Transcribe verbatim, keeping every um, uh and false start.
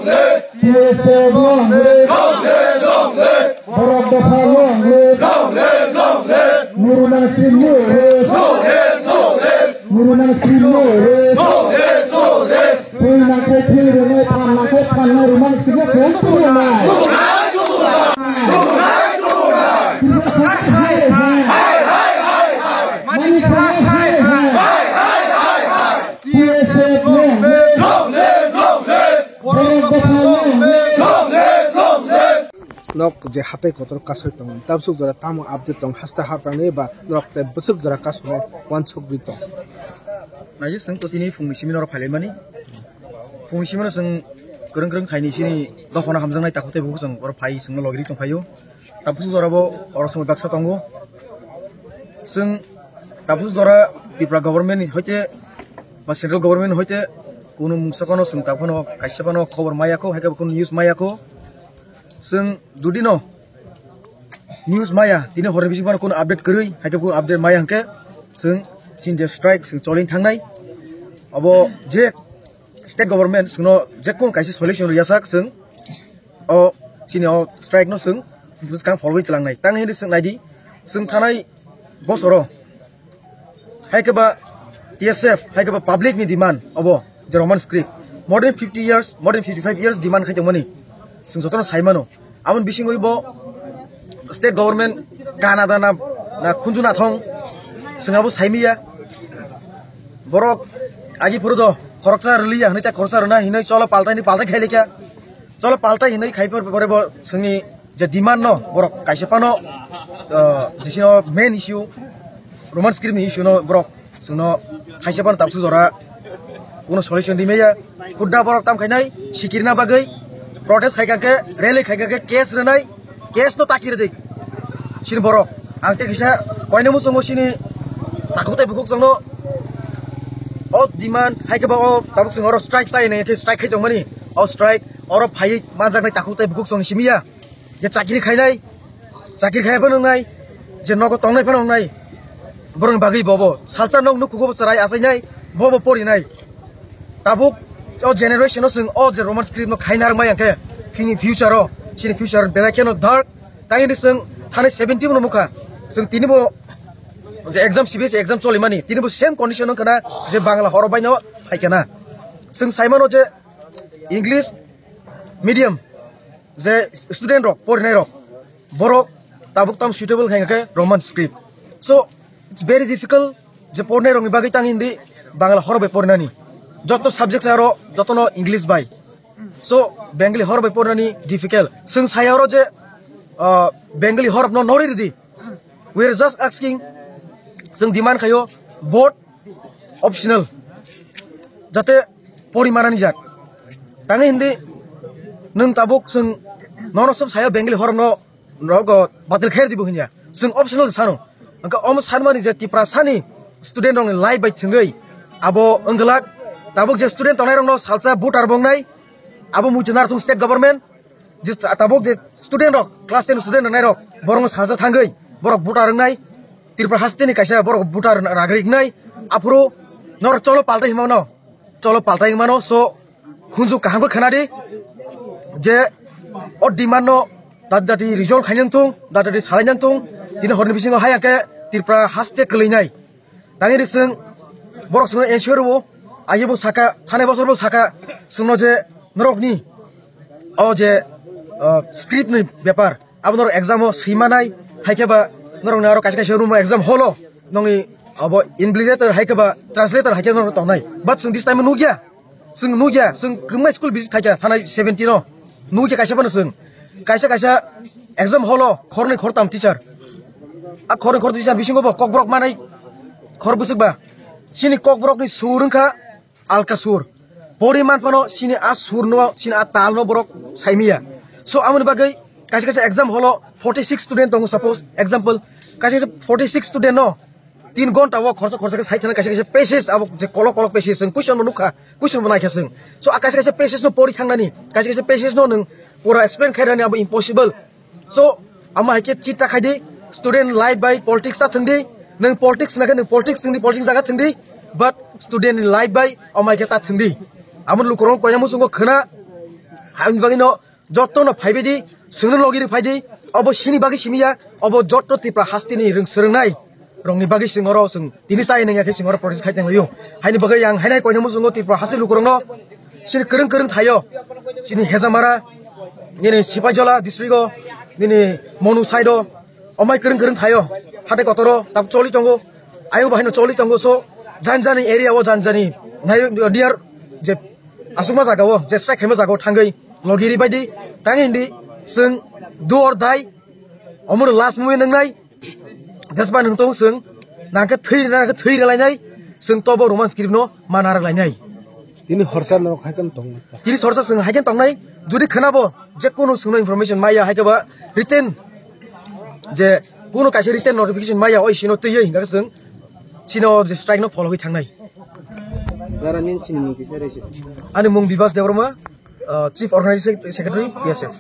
T S F long live. Borok dopha long live. Murunang Sri long live. Murunang Sri long live. Thwi nangkhe thwi rwnai, phan nangkhe phan nai, rwmani simi kung tubunai. Mani simi hai hai. T S F long live. Borok dopha long live. Nok je hatai kotor kasoi tongo, tabsuk jora tamo update tong, hasta hapang ni ba nok te bwswk jora kasonai wansuk bi tong. Naising to tini phungni simi norok phailaimani. Phungni simi no chwng kwrwng kwrwng khaini sini dophano hamjaknai takhuk tei bukhuk chwng oro phai chwngno logiri tongphaio. Tabsuk jora bo oro chwng baksa tongo. Chwng tabsuk jora Tripura government ni hoite ba central government ni hoite kunu mungsa phano chwng ta phano kaisa phano khobor maya kho, hai khe kunu news maya kho. Chwng jodi no news maya, tini horni bising phano kunu update kwrwi, hai khe kunu update maya hwnkhe chwng sini je strike chwng cholini thangnai. Abo je state government chwngno je kunu kaisa solution rwya sak chwng o chini o strike no chwng bwskang folwi tlangnai. Tang hini chwng naidi, chwng thanai bosoro hai khe ba T S F, hai khe ba public ni demand obo je Roman script. More than fifty years, more than fifty five years demand khai tongmani. Chwng jotono sai mano. Aboni bisingwi bo state government Canada na, na khunju na thong, chwng abo sai miya. Borok agi phuru do khoroksa rwliya hwnwi ta khoroksa rwna hinwi cholo paltai ni paltai khai lekha. Cholo paltai hinwi khai por pore bo chwngni je demand no borok kaisa phano, ah, jesino main issue Roman script ni issue no borok chwngno kaisa phano tabsuk jora kuno solution rimaya. Hudda borok tam khainai sikirna bagwi protest khai kha khe, rally khai kha khe, case rwnai, case no taki rwdi sini borok. Ang tei kisa koine muchungo sini takhuk tei bukhuk chwngno o demand hai khe ba o tabuk chwng oro strike chai nai khe strike khai tongmani. O strike oro phaiwi manjaknai takhuk tei bukhuk chwng simiya. Je chakri khainai, chakri khai phano wngnai, je nogo tongnai phano wngnai. Borokni bagwi bobo salsa nok nukhugo bo chwrai achainai, bobo porinai. Tabuk o generation o chwng o je Roman script no khaina rwngmai hwnkhe chini future o, chini future belai kheno dark. Tangini chwng thani seventeen no nukha, chwng tini bo je exam, C B S E exam cholimani, tini bo same condition wngkha na, je Bangla horo bai no phaikha na. Chwng saimano je English medium je student rok, porinai rok, borok tabuk tam suitable khai khe Roman script. So it's very difficult je porinai rokni bagwi tang hindi Bangla horo bai porinani. Joto subject aro jotono English bai. So Bengali horo bai porinani difficult. Chwng saya oro je, ah, Bengali horop no nori ridi. We are just asking, chwng demand khayo both optional, jate porimanani jak. Tangwi hindi nwng tabuk chwng nono sob sayo Bengali horno rogo batil khair dibo hinya. Chwng optional sano. Angka om sanmani je Tipra sani student rokni life bai thwngwi abo wngwlak. Tabuk je student tongnai rokno salsa voter bongnai, abo muitu narthung state government. Je tabuk je student rok, class ten student rok nai rok, borok salsa thangwi borok voter wngnai. Tripura haste ni kaisa borok voter ragri wngnai. Aphuru nor cholo paltai himano, cholo paltai himano. So hunju kaham khe khwnadi je o demand no dati dati resolve khainang thung, dati dati salainang thung. Tini horni bisingo hai angkhe Tripura haste kwlwinai. Tangini chwng borok chwngno ensure rwo, aye bo saka, thanai bosor bo saka, chwngno je norokni o je, ah, script ni bepar, abo norok exam o swimanai, hai khe ba norokni aro kaisa kaisa room o exam hall o nongni abo invigilator hai khe ba translator hai khe norok tongnai. But chwng this time o nukya. Chwng nukya, chwng kwbangma school visit khaikha thanai seventeen o. Nukya kaisa phano chwng. Kaisa kaisa exam hall o khornwi khortam teacher. A khornwi khortam teacher bisingo bo kokborok manai khor bwswk ba. Chini kokborokni sur wngkha alka sur. Poriman phano chini a surno, chini a talno borok saimiya. So, amoni bagwi kaisa kaisa exam hall o forty six student tongo, suppose, example, kaisa kaisa forty six student no tin gonta o khorsa khorsa khe sai thana kaisa kaisa passage abo je kolok kolok passage chwng question bo nukha, question bo naikha chwng. So a kaisa kaisa passage no pori thangnani, kaisa kaisa passage no nwng pura explain khairani abo impossible. So amo hai khe chita khaidi, student life bai politics ta thwngdi, nwng politics na khe nwng politics thwngdi, politics jaga thwngdi, but student ni life bai amo hai khe ta thwngdi. Amo lukurok koina muchungo khwna Aboni bagwi no jotto no phaibai di, chwngno logi rw phai di, obo sini bagwi simi ya, obo jotto Tripura hasteni rwng swrwngnai rokni bagwi chwng oro chwng tini chaya nangya khe chwng oro protest khai tonglaio. Haini bagwi ang hainai koinai muchungo Tripura haste lukurokno chini kwrwng kwrwng thaio, chini Hejamara, nini Sipaijola district o, nini Monu side o, omai kwrwng kwrwng thaio, hatai kotoro tab choli tongo, ayung bahaino choli tongo, so jani jani area o jani jani nai near je asukma jaga o je strike khaima jaga o thangwi logi rw bai di, tang hindi chwng do or die, omono last movie nwngnai, jesba nwng tong chwng nangkhe thwi rwna nangkhe thwi rwlainai, chwng tobo Roman script no mana rwlainai. Tini horsa norok hai khe tong. Tini horsa chwng hai khe tongnai, jodi khwnabo je kunu chwngno information maya hai khe ba written je kunu kaisa written notification maya oi sino twiwi hingkha chwng sino je strike no follow wi thangnai. Dara nin sini mung kisa resi. Ani mung Bibas Debbarma, uh, Chief Organizing Secretary, P S F.